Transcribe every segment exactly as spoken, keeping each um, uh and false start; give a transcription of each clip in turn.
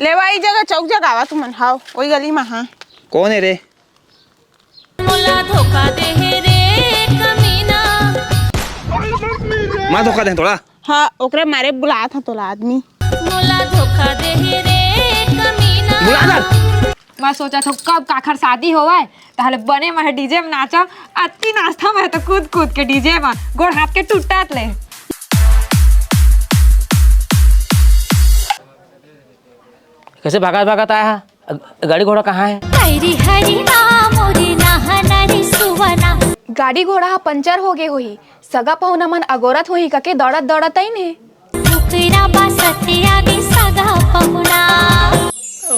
लेवा, ई जगह चौक जगह आवा तुमन, हाव, ओई गली मा, हाँ। कौन है रे? मोला धोखा दे हे रे कमीना। मैं धोखा दे तोला? हाँ, ओकरे मारे बुलात हँव तोला आदमी। मोला धोखा दे हे रे कमीना। बुला ना। मैं सोचत हँव कब काखर शादी होवय, ताहले बने मैं डीजे में नाचव, अति नाचथँव मैं तो कूद कूद के डीजे में, गोड़ हाथ के टूटत ले। कैसे भागत भागत आया है? गाड़ी घोड़ा कहाँ है? हरी हरी राम रे नहना रे सुवना। गाड़ी घोड़ा ह पंचर हो गे होही, सगा पहुना मन अगोरत होही कके दौड़त दौड़त आइन हे। ओकरा बा सत्या गे सगा पहुना।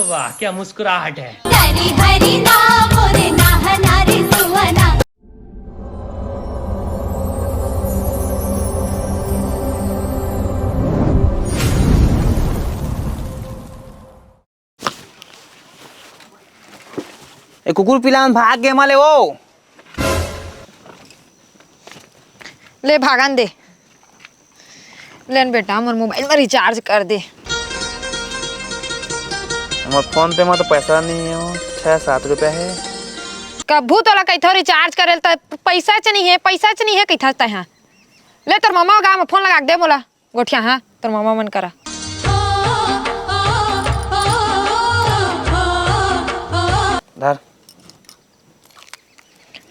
वाह, क्या मुस्कुराहट है। हरी हरी राम रे नहना रे सुवना। ए कुकुर पिला मन भाग गे मले ओ। ले भागन दे। लेन बेटा, मोर मोबाइल में रिचार्ज कर दे। मोर फोन पे में तो पैसा नहीं है, वो छः सात रुपया है। कभू तोला कहिथो रिचार्ज करेल त पैसा च नहीं है, पैसा च नहीं है कहिथस तैं हा। ले तोर ममा गाँव में फोन लगा के दे मोला। गोठिया, हाँ, तोर मामा मन करा। धर।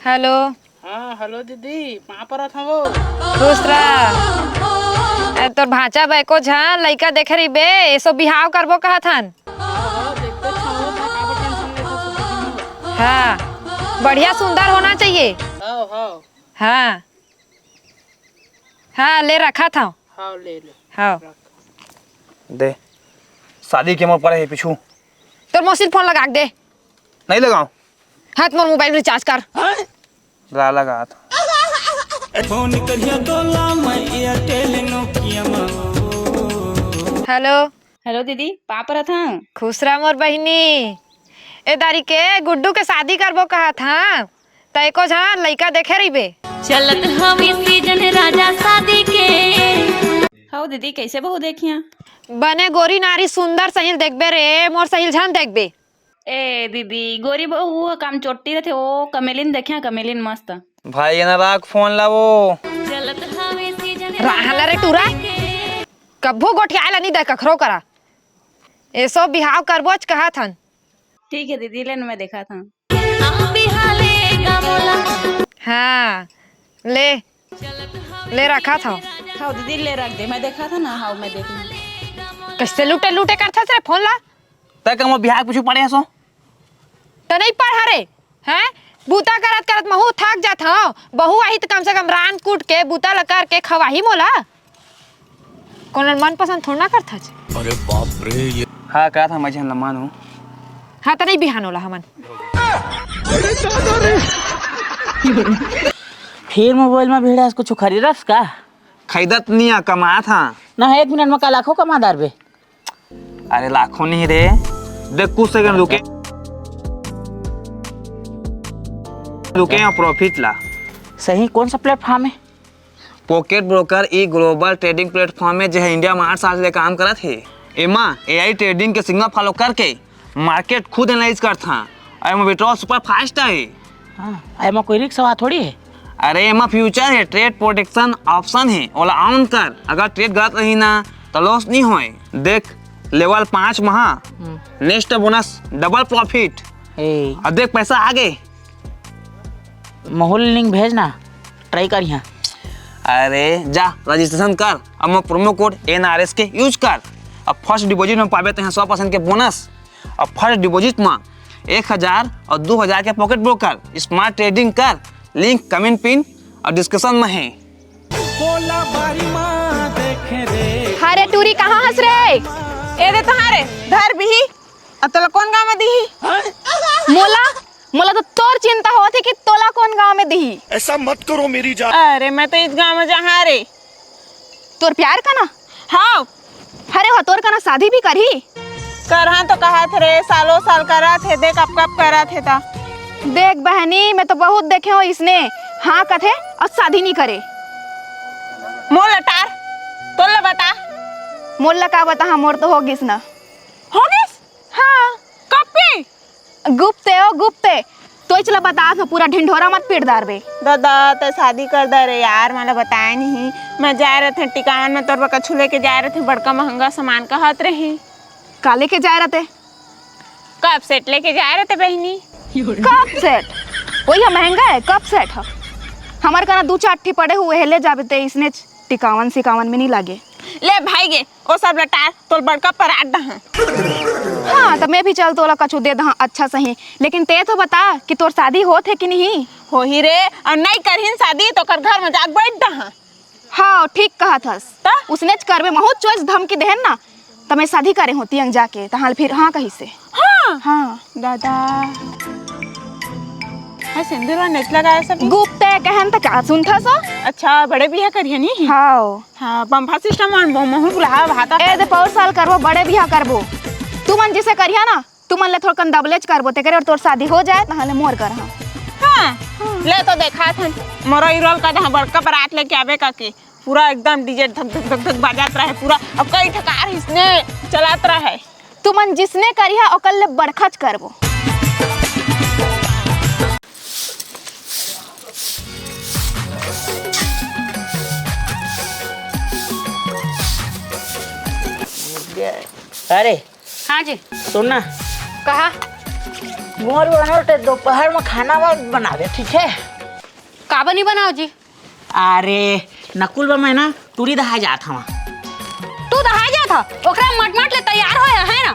हेलो। हाँ, हेलो दीदी, पाँव परत हँव। खुश रह। ए, तोर भांचा बैको झन लइका देखे रहिबे, एसो बिहाव करबो कहत हन। हाँ, देखते छँव, मैं काबर टेंशन लेथस। हाँ, बढ़िया सुंदर होना चाहिए। हाँ, हाँ। हाँ। हाँ, ले रखत हँव। हाँ, ले ले। हाँ। रख। दे। शादी के मोर परे हे पीछू। तोर मौसी ल फोन लगा के दे। नहीं लगाऊं। हाँ, त मोर मोबाइल रिचार्ज कर। ला लगा त। फोन करिया तोला मैं Airtel Nokia मा। हेलो। हेलो दीदी, पाँव परत हँव। खुश रह मोर बहिनी। ए दारी के गुड्डू के शादी करबो कहत हँव, त एको झन लइका देखे रहिबे। चलत हवे सीजन राजा शादी के। हव दीदी, कइसे बहू देखिया? बने गोरी नारी सुंदर सही ल देखबे रे, मोर सही ल झन देखबे। ए दीदी, गोरी बहू ह काम चोट्टी रथे, ओ कमेलिन देखिया, कमेलिन मस्त। भाई, एना राख फोन ला वो। चलत हवे सीजन राहला रे टूरा। कभू गोठियाए ला नहीं दे कखरो करा। एसो बिहाव करबोच कहत हन। ठीक है दीदी, लेन मैं देखत हँव। हाँ, ले, ले रखत हँव। हाँ दीदी, ले रख दे, मैं देखत हँव ना, हाँ, मैं देख लूँ। कइसे लूटे लूटे करथस रे फोन ला? तैं का मोर बिहाव के पीछू पड़े हस ओ? त नहीं पड़ हरे, हैं? बूता करत करत महूँ थक जात हँव। बहू आही त कम से कम रांध कूट के, बूता ल करके खवाही मोला। कोनो ल मनपसंद थोड़ा ना करथच। अरे बाप रे, ये हाँ, का था, मैं झन ल मानूँ। हाँ, त नहीं बिहान ओला हमन। फिर मोबाइल में भिड़ास कुछ खरीदस का? खरीदत नहीं आ, कमात हँव। ना, एक मिनट में का लाखों कमा डारबे। अरे लाखों नहीं रे, देख कुछ सेकंड रुके, रुके यहाँ प्रॉफिट ला। सही, कौन सा प्लेटफॉर्म है? Pocket Broker ई ग्लोबल ट्रेडिंग प्लेटफॉर्म है, जेह इंडिया में आठ साल ले काम करत हे। एमा एआई ट्रेडिंग के सिग्नल फॉलो करके मार्केट खुद एनालाइज करथन। अउ एमा विड्रॉल सुपर फास्ट हे। हाँ, एमा कोई रिस्क सवाल थोड़ी है। अरे, एमा फ्यूचर हे, ट्रेड प्रोटेक्शन ऑप्शन हे, ओला ऑन कर। अगर ट्रेड गलत रही ना, त लॉस नहीं होए। देख, लेवल पाँच महा, हम्म। Next bonus, double profit. ए। अब देख, पैसा आ गए। मोहल लिंक भेज ना, ट्राई कर यहाँ। अरे, जा, रजिस्ट्रेशन कर, अब मोर प्रोमो कोड एनआरएस के यूज कर। अब फर्स्ट डिपॉजिट में पाबे तैं सौ परसेंट के बोनस। अब फर्स्ट डिपॉजिट में एक हजार और दो हजार के पॉकेट ब्रोकर स्मार्ट ट्रेडिंग कर, लिंक कमेंट पिन और डिस्क्रिप्शन में है। बोला बारी माँ देखे रे। हाँ रे टूरी, कहाँ हस रे? ए दे तो हाँ रे, धर बिही। अब तोला कौन गाँव में दिही? मोला, मोला तो तोर चिंता होत हे कि तोला कौन गाँव में दिही। ऐसा मत करो मेरी जान। अरे मैं तो इस गाँव में जहाँ रे। तोर प्यार का ना? हाँ। अरे हो, तोर कना शादी भी करही? करहा तो कहत रे, सालों साल करत हे, देख अब कब करत हे ता। देख बहनी, मैं तो बहुत देखे हँव इसने, हाँ कथे और शादी नहीं करे। मोर लटार, तोर ला बता। मोर ला का बता, हाँ, मोर तो हो गिस ना। हो गिस? गुप्ते ओ गुप्ते, तोइच ला बतात हँव, पूरा ढिंढोरा मत पीट डारबे। दादा, तैं शादी कर दे रे यार, मोला बताय नहीं। मैं जाय रहिथें टिकावन में, तोर बर कछु लेके जाय रहिथें, बड़का महंगा सामान कहत रहिस। का लेके जाय रहिथें? कप सेट लेके जाय रहिथें बहिनी। Cup set? ओही ह महंगा हे, कप सेट ह। हमर करा दू चार ठी पड़े हे, उही ले जाबे, तैं इसनेच टिकावन सिकावन में नइ लागे। ले भाई गे, ओ सब ल टार, तोला बड़का परात दहूँ। हाँ, त मैं भी चल तोला कछु दे दहूँ अच्छा सही। लेकिन तैं तो बता कि तोर शादी होत हे कि नहीं? होही रे, अउ नइ करही न शादी त ओकर घर में जाके बइठ दहूँ। हाँ, ठीक कहत हस। त? उसनेच करबे, महूँ चोइच धमकी देहेन ना, त मैं शादी करे होतेंव जाके, तहाँ ले फिर हाँ कहिसे। हाँ। हाँ। दादा। हाँ, सिंदूर वा नइ लगाय सब। गुप्ते कहेन त का सुनथस ओ? अच्छा, बड़े बिहा करिहा नी? हाँ। हाँ, बम्फा सिस्टम मन, महूँ बुलाहा भाता। ए दे, पौर साल करबो, बड़े बिहा करबो। तुमन जइसे करिहा ना, तुमन ले थोड़कन दबलेच करबो, तेकरे बर तोर शादी हो जाय, तहाँ ले मोर करहा। हाँ, ले तो देखाथन। मोरो इरोल का जहाँ बड़का बरात लेके आबे का के, पूरा एकदम डीजे धक धक धक धक बाजत रहे पूरा। अब कई ठकार इसने चलत रहे। तुमन जिसने करिहा, ओकर ले बड़खाच करबो। अरे, हाँ जी। सुन ना। कहा? मोर बनोर ते दोपहर में खाना मत बनावे, ठीक है? का बनी बनाओ जी? अरे, नकुल बा मैं ना टूरी दहाय जात हवा। तू दहाय जात ह? ओकरा मटमट ले तैयार होय है ना?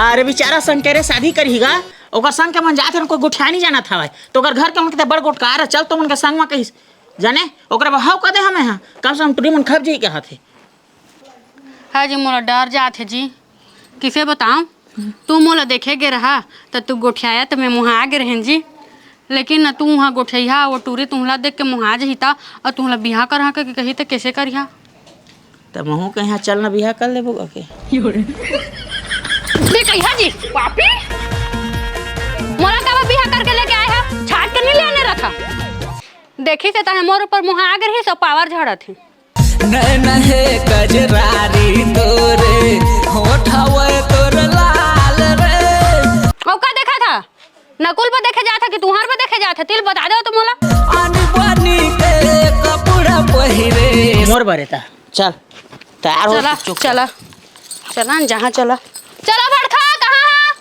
अरे, बेचारा संग के रे शादी करही गा, ओकर संग के मन जात हन, कोई गोठिया नहीं जानत हवय। तो ओकर घर के मन के बड़ गोटकार है, चल तो मन के संग में कहिस। जाने, ओकरा बहाव कर दे हमें, हाँ। कम से कम टूरी मन खप जी के हाथ है। हाँ जी, मोला डर जात हे जी, किसे बताओं? तू मोला देखे गे रहा, त तू गोठियाया, त मैं मुहा गे रहेन जी। लेकिन न तू उहाँ गोठियाहा, वो टूरी तुहला देख के मुहा जही ता, अउ तुहला बिहा करहा कहिके कही, त कैसे करिहा? त महूँ कहिहा, चल न बिहा कर लेबो कहिके। बे कहिहा जी, पापी! मोला काबर बिहा करके लेके आय हा? छाट के नहीं लेने रथा। देखी से तहे मोर ऊपर मुहा गे रही, सब पावर झड़त हे। नैन हे कजरारी तोरे, होठ हवय तोर लाल रे। अउ का देखत हा? नकुल बर देखे जात हा कि तुंहर बर देखे जात हा? तेला बता दे तो मोला। आनी बानी के कपड़ा पहिरे। मोर बरे ता। चल, तैयार हो, चला, चुप। चला, चला न, जहाँ चला। चला बड़का, कहाँ हा?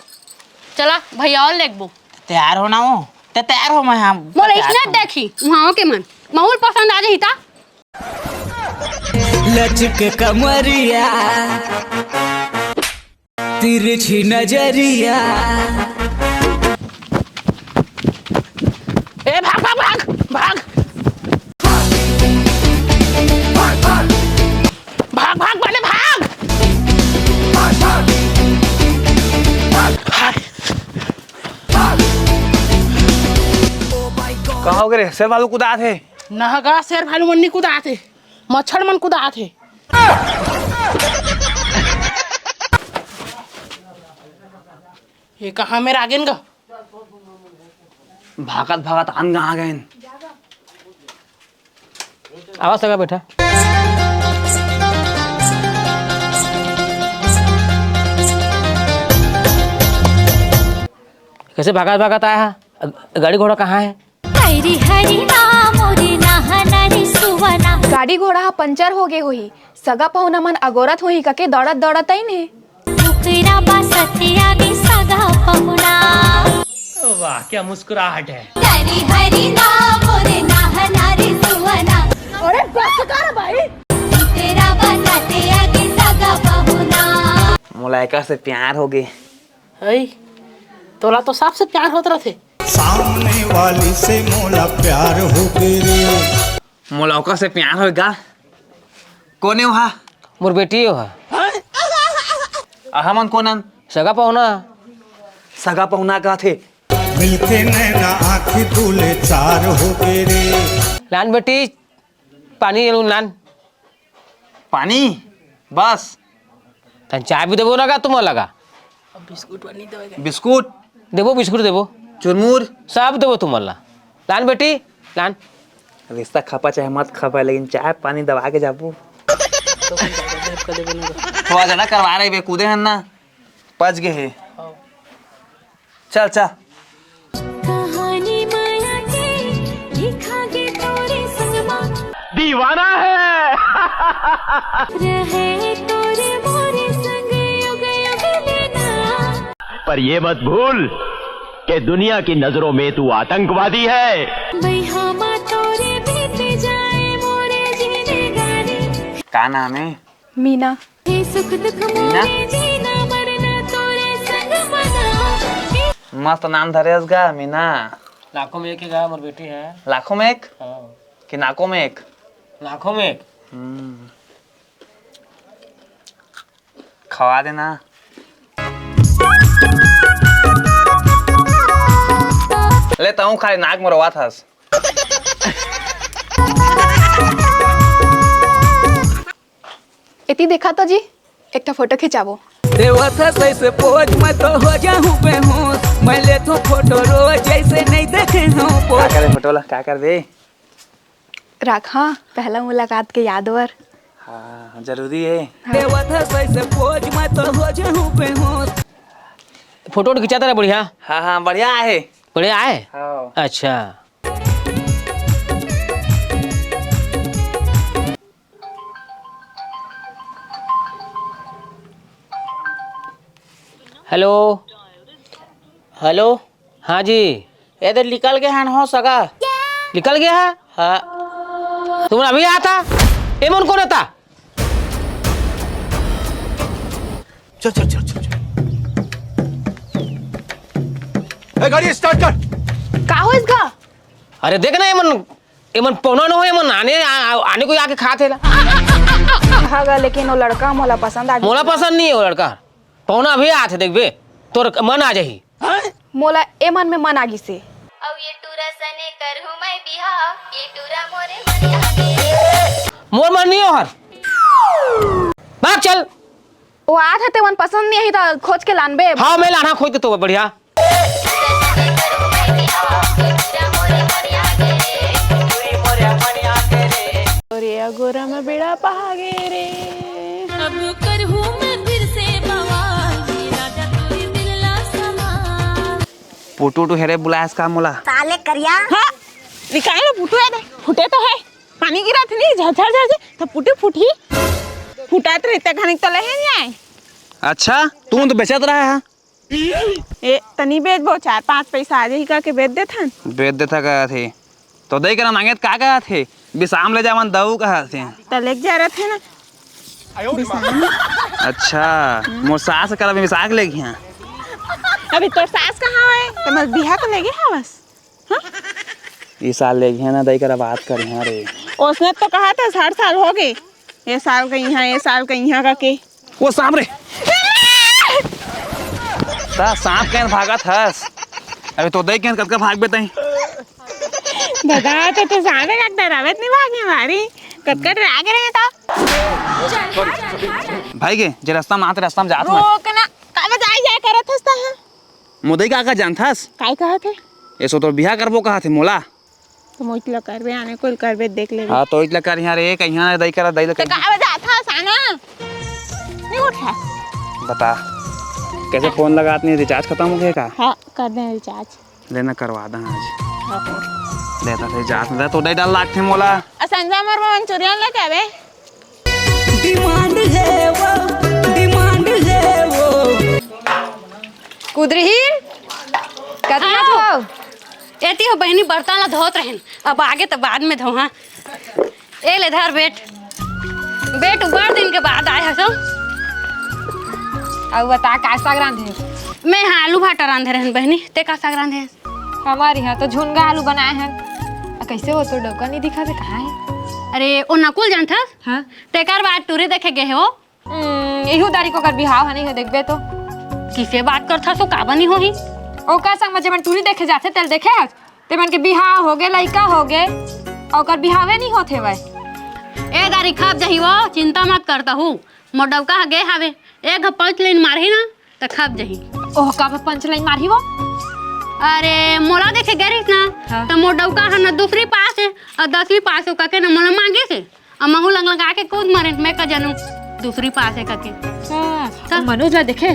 चला, भैया अउ लेगबो। तैयार हो ना हो, ते तैयार हो, मैं हाँ, मोला तैयार इसने हो। देखी, उहाँ के मन। महूँ ल पसंद आ जही ता। लचक कमरिया, तिरछी नजरिया। ए, भाग, भाग, भाग, भाग। भाग, भाग, पहले भाग। कहाँ हो गे रे? शेर भालू कुदात हे। नहगा शेर भालू मन नी कुदात हे, मच्छर मन कुदात हे। ये कहाँ मेर आगेन गा? भागत भागत आन गा आगेन। आवा सगा बेटा। कैसे भागत भागत आया है? गाड़ी घोड़ा कहाँ है? हरी हरी नाम रे नहना रे सुवना। गाड़ी घोड़ा ह पंचर हो गे होही, सगा पहुना मन अगोरत होही कके दौड़त दौड़त आइन हे। ओकरा बा सत्या गे सगा पहुना। वाह, क्या मुस्कुराहट है। हरी हरी नाम रे नहना रे सुवना। अरे बस कर भाई। ओकरा बा सत्या गे सगा पहुना। मोला एकर से प्यार हो गे। हई, तोला तो सबसे प्यार होत रथे। सामने वाली से मोला प्यार हो गे रे। मोला ओकर से प्यार होय गा। कोने ओहा? मोर बेटी ओहा। आ हमन कोन अन? सगा पहुना। सगा पहुना कथे। मिलके नैना आँखी तू ले चार हो गे रे। लान बेटी, पानी एलू नान। पानी? बस। तन चाय भी देबो ना का तुमन लगा? बिस्कुट? देबो, बिस्कुट देबो। चुरमुर? सब देबो तुमन ला। लान बेटी, लान। रिश्ता खपा चाहे मत खपा, लेकिन चाय पानी दबा के जाबो। थोड़ा ज्यादा करवा रही बे, कूदे हन ना। पच गे हे। चल, चल। पाना है। रहे तोरे मोरे संग युग युग बिना। पर ये मत भूल कि दुनिया की नजरों में तू आतंकवादी है। बई हमा तोरे बीत जाए मोरे जिंदगानी। का नाम है? मीना। हे सुख दुख मीना? मोरे जीना मरना तोरे संग मना। मस्त नाम धरे हस गा, मीना। लाखों में एक ही गा, मोर बेटी है। लाखों में एक? हाँ। कि नाकों में एक? लाखों में एक। हम्म। खवा देना। ले, तहूँ खाली नाक मरवात हस। एती देखा तो जी, एक ठा फोटो खिंचाबो। देवत हस ऐसे पोज, मैं तो हो जाहूँ बेहोश। मैं लेथों फोटो रोज, जैसे नहीं देखे हूँ पोज। का करबे फोटो ला, का करबे? राखा, पहला मुलाकात के याद बर। हाँ, जरूरी है। हाँ। देवत हस ऐसे पोज, मैं तो हो जाहूँ बेहोश। फोटो उटो खिंचाता रहे, बढ़िया। हाँ, हाँ, बढ़िया है। बढ़िया है? हाँ। अच्छा। Hello, hello. हाँ जी। ए दे निकल गे हन हो सगा। निकल गया है? हाँ। तुमन अभी आया था? एमन कोन था? चल, चल, चल, चल, चल। ए, गाड़ी स्टार्ट कर। का होइस गा? अरे देख ना, एमन, एमन पौना न हो, एमन आने, आ, आने को आके खात हे ला। हाँ गा, लेकिन वो लड़का मोला पसंद आ गया। मोला पसंद नहीं है वो लड़का। पौना अभी आत हे, देखबे, तोर मन आ जाही। मोला एमन में मन आ गिसे। अउ ये टूरा सने करहूँ मैं बिहाव, ये टूरा मोरे मन आ गे। मोर मन नहीं हो हर। भाग चल। वो आत हे, तेमन पसंद नहीं ही त खोज के लानबे। हाँ, मैं लाना खोज देतो बढ़िया। तोरे अगोरा में बेड़ा पहागे रे। अब करहूँ मैं फिर से बवाल, ये राजा तोरे मिलना समान। पुटू टू हेरे बुलायस का मोला? साले करिया। हाँ, निकाल लो पुटू, ये दे, फूटे तो है। पानी गिरत नहीं, झरझर झरझर, तो पुटू फूटी। फूटत रहिते घनी तो लेहे नहीं आए। अच्छा, तू तो बेचत रहा है। ए, तनी बेचबो, चार पाँच पैसा आ जाही कहिके बेच देथन। बेच देथा कहत हे। तो दई करा मांगे त का कहत हे? बिसाम ले जावन दऊ कहत हे। त लेके जा रहे थे ना। बिसाम। अच्छा, मोर सास करा बिसा के लेगे हैं। अभी तोर सास कहाँ है? तो मैं बिहा को लेगे हवस। हाँ? ई साल लेगे हैं ना, दई करा बात करे हैं रे। उसने तो कहा था हर साल हो गए। ये साल कहीं है, ये साल कहीं है करके। वो सांप रे। ता सांप कहीं भागत हस? अबे तो देख के कतका भाग बेतई। दादा, तो, तो सांप का डरावत नहीं भागे मारी। कतका डरा के रहे तो। भाई के, जे रास्ता में आते, रास्ता में जात में। रोकना, का बजाई जाए करत हस ता, हाँ? मोदई का, का जानथस? काय कहत हे? एसो तोर बिहा करबो कहत हे मोला। तो मोहित ला करबे, आने कोई करबे, देख लेबे। हाँ, तो इतला कर यहाँ रे, कहीं ना दई करा, दई ला तो कर। का बजात हस, आना? नहीं उठा। बता, कैसे फोन लगात नहीं, रिचार्ज खत्म हो गया का? हाँ, कर दे रिचार्ज। लेना करवा दा आज। हाँ, हाँ। लेता थे जात में, तो दई डाल लागथे मोला। आ संजा मोर मंचूरियन लेके आवे। डिमांड है वो, डिमांड है वो। कुदरही, कतना हाँ। हो? एती हो बहिनी, बर्तन ला धोत रहेन, अब आगे त बाद में धोहा। ए ले धर बेट, बेट बड़ दिन के बाद आए हसो। अउ बता, का साग रांधे? मैं हाँ आलू भाटा रांधे रहेन बहिनी, ते का साग रांधे? हमारे यहाँ तो झुनगा आलू बनाए हैं। आ, कैसे हो तो डौका नहीं दिखा दे, कहाँ है? अरे, ओ नकुल जानथस? हाँ। तेकर बाद टूरी देखे गए हो। हम्म, इहू दारी को कर बिहाव ह नहीं हो, देखबे तो। किसे बात करथस, ओ का बनी होही? ओकर संग म जेमन टूरी देखे जाथे, तेल देखे हस? तेमन के बिहाव हो गे, लइका हो गे, ओकर बिहावे नहीं होथे वय। ए दारी खप जही वो, चिंता मत करता हूँ। मोर डौका ह गे हावे, एक घ पंच लाइन मारही ना, त खप जही। ओह, का पंच लाइन मारही वो? अरे, मोला देखे गे रहिस ना, हाँ। त मोर डौका ह ना दूसरी पास हे, अउ दसवीं पास हे कहिके ना मोला मांगिस हे। अउ महू लंग लंगा के कूद मरेन, मैं का जानू दूसरी पास हे कहिके। हाँ, का? मनोज ला देखे?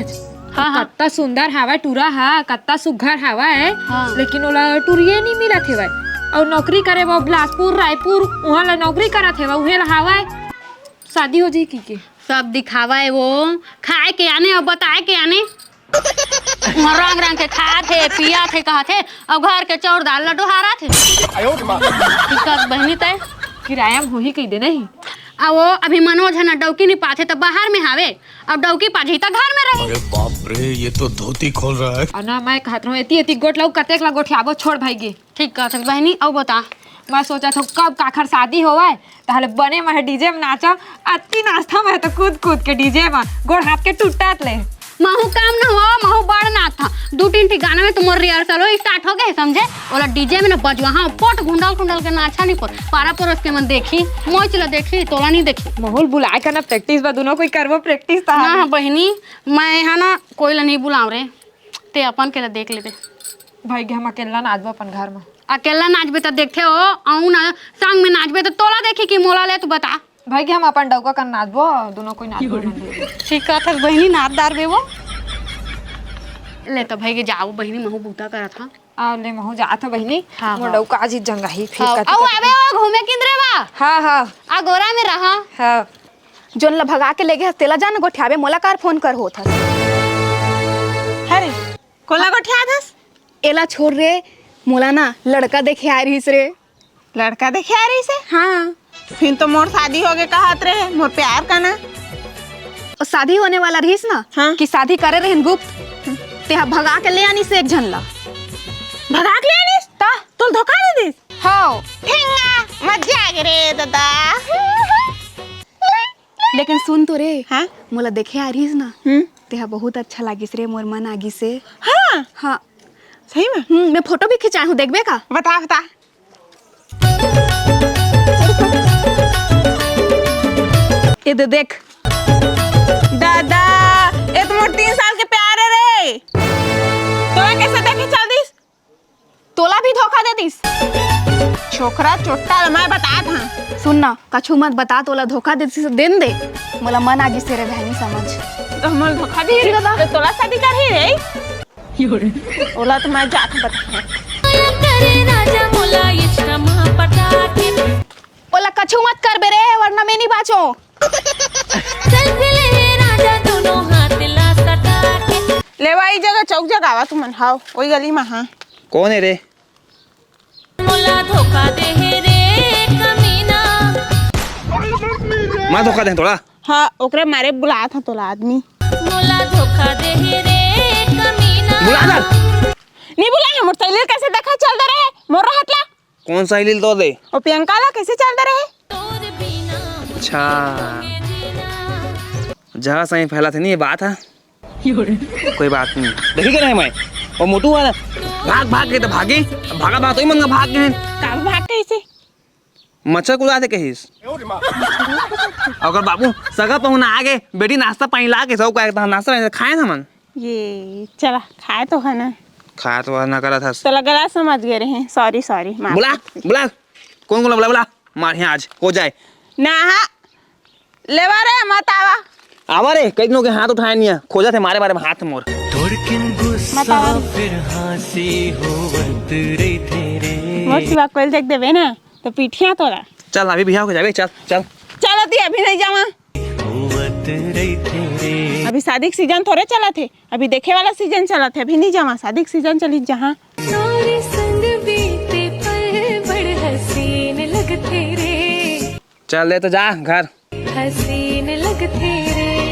हाँ, हाँ। कत्ता सुंदर हावय टूरा हा, कत्ता सुघर हावय, हाँ। लेकिन ओला टूरिये नहीं मिलत हेवय। अउ नौकरी करे वो बिलासपुर, रायपुर, उहाँ ला नौकरी करत हे, उहे ला हावय। शादी हो जाही कहिके। सब दिखावा हे वो, खाए के आने अउ बताए के आने। उहाँ रंग रंग के खात हे, पियत हे, कहत हे, अउ घर के चाउर दाल ला डोहारत हे। ठीक कहत बहिनी तय। किराया म होही कहि दे नहीं। अउ वो अभी मनोज ह ना डौकी नहीं पाथे त बाहर में हावे, अउ डौकी पाही त घर में रही। अरे बाप रे, ये तो धोती खोल रहा है। अउ ना मैं कहत रहूं, एती एती गोठ लऊ कतेक ला गोठियाबो, छोड़ भाई गे। ठीक कहत हस बहिनी, अउ बता। मैं सोचत हूँ कब काखर शादी होवय, तहले बने मैं डीजे में नाचव, अति नाचथव मैं तो कूद कूद के डीजे में, गोड़ हाथ के टूटत ले। महू कम न हो, महू बड़ नाचथव। दू तीन ठी गाना में तो मोर रिहर्सल हो स्टार्ट हो गए, समझे? ओला डीजे में न बजवा, हाँ, पोट गुंडल गुंडल के नाचा नहीं पोट। पारा परोस के मन देखी, मोच ला देखी, तोला नहीं देखी। महू ल बुलाए का ना प्रैक्टिस बा, दुनों कोई करबो प्रैक्टिस ना। हाँ बहिनी, मैं हा ना कोई ला नहीं बुलाव रे, ते अपन के ला देख लेबे। भाई के हम अकेला नाचबो अपन घर में। अकेला नाचबे त देखथे हो, अउ ना संग में नाचबे त तोला देखी कि मोला ले, तू बता। भाई के हम अपन डौका कन नाचबो, दुनों कोई नाचबो मंदिर में। ठीक कहत हस बहिनी, नाच डारबे वो। ले त भाई के जाओ बहिनी, महू बूता करत हा। आ ले महू जात हा बहिनी। हाँ, मोर हाँ। डौका आज ही जंगाही फिर हाँ, कति अउ कति आबे वो घूमे किंदरे बा। हाँ, हाँ। आ गोरा में रहा। हाँ। जोन ला भगा के ले गे हस, तेला जान गोठियाबे, मोला कार फोन कर होत हस। अरे, कोला गोठिया दस? एला छोड़ रे, मोला ना लड़का देखे आ रहिस रे। लड़का देखे आ रहिस हे? हाँ। फिर तो मोर शादी होगे कहत रहे, मोर प्यार का ना। ओ शादी होने वाला रहिस ना, हाँ। कि शादी करे रहन गुप्त, तेहा भगा के ले आनिस एक झन ला। भगा के ले आनिस? ता? तोल धोखा दे दिस? हो। ठेंगा, मजा आ गे रे दादा। लेकिन सुन तो रे, हाँ? मोला देखे आ रहिस ना, हम्म। तेहा बहुत अच्छा लागिस रे, मोर मन आ गिस हे। हाँ? हाँ। सही में? हम्म, मैं फोटो भी खिंचाए हूँ, देखबे का? बता, बता। ए दे देख। दादा, ए तो मोर तीन साल के प्यार हे रे। तोला कैसे देखे चल दिस? तोला भी धोखा दे दिस। छोकरा चोट्टा ल मैं बतात हंव। सुन ना, कछु मत बता, तोला धोखा दे दिस, देन दे। मोला मन आ गिस रे बहनी समझ। तो मोला धोखा दे ठीक हे दादा। तो तोला शादी करही रे। ओला तो मैं जात बता। करे राजा मोला इश्क मा पटा के। ओला कछु मत करबे रे, वरना मैं नहीं बाचों। सेल्फी ले राजा दोनों हाथ ला सटा के। लेवा ई जगह चौक जगह आवा तुमन, हाव, ओई गली मा, हाँ। कौन हे रे? मोला धोखा दे हे रे कमीना। मैं धोखा दे तोला? हाँ, ओकरे मारे बुलात हंव तोला आदमी। मोला धोखा दे हे रे कमीना। बुला ना। नहीं बुलाए, मोर सहेली कैसे देखा चल दे रहे, मोर रहत ला। कौन सहेली ल तो दे? ओ प्रियंका ला कैसे चल दे रहे? अच्छा। जहाँ सही फैला थे नहीं ये बात है। कोई बात नहीं। देखी के नहीं मैं। वो मोटू वाला। भाग, भाग के तो भागे। भागा, भाग तो ही मंगा भाग गए। काबर भाग कैसे? मच्छर कुदाथे कहिस। अगर बाबू सगा पहुना आगे, बेटी नाश्ता पानी ला के सब का नाश्ता पानी खाए ना मन। ये चला, खाए तो है ना। खाए तो है ना करत हस। तोला गलत समझ गए रहे। सॉरी, सॉरी, माफ बुला, कर दे। बुला। कौन कौन बुला, बुला? मार यहाँ आज, हो जाए। ना, हाँ। लेवा रे, मत आवा। आवा रे, कई दिनों के हाथ उठाए नहीं है। खोजत हे मारे मारे में हाथ मोर। थोड़किन गुस्सा मत आवा रे। फिर हंसी होवत रहिथे रे। मोर सिवा कोई देख देबे ना, तो पीठिया तोरा। चल, अभी बिहाव के जाबे, चल, चल। चल, अभी नहीं जावा। होवत रहिथे रे। अभी शादी के सीजन थोड़े चलत हे, अभी देखे वाला सीजन चलत हे, अभी नहीं जावा, शादी के सीजन चली जहाँ। तोरे संग बीते पल बड़ हसीन लगथे रे। चल दे तो जा घर। हसीन लगथे रे।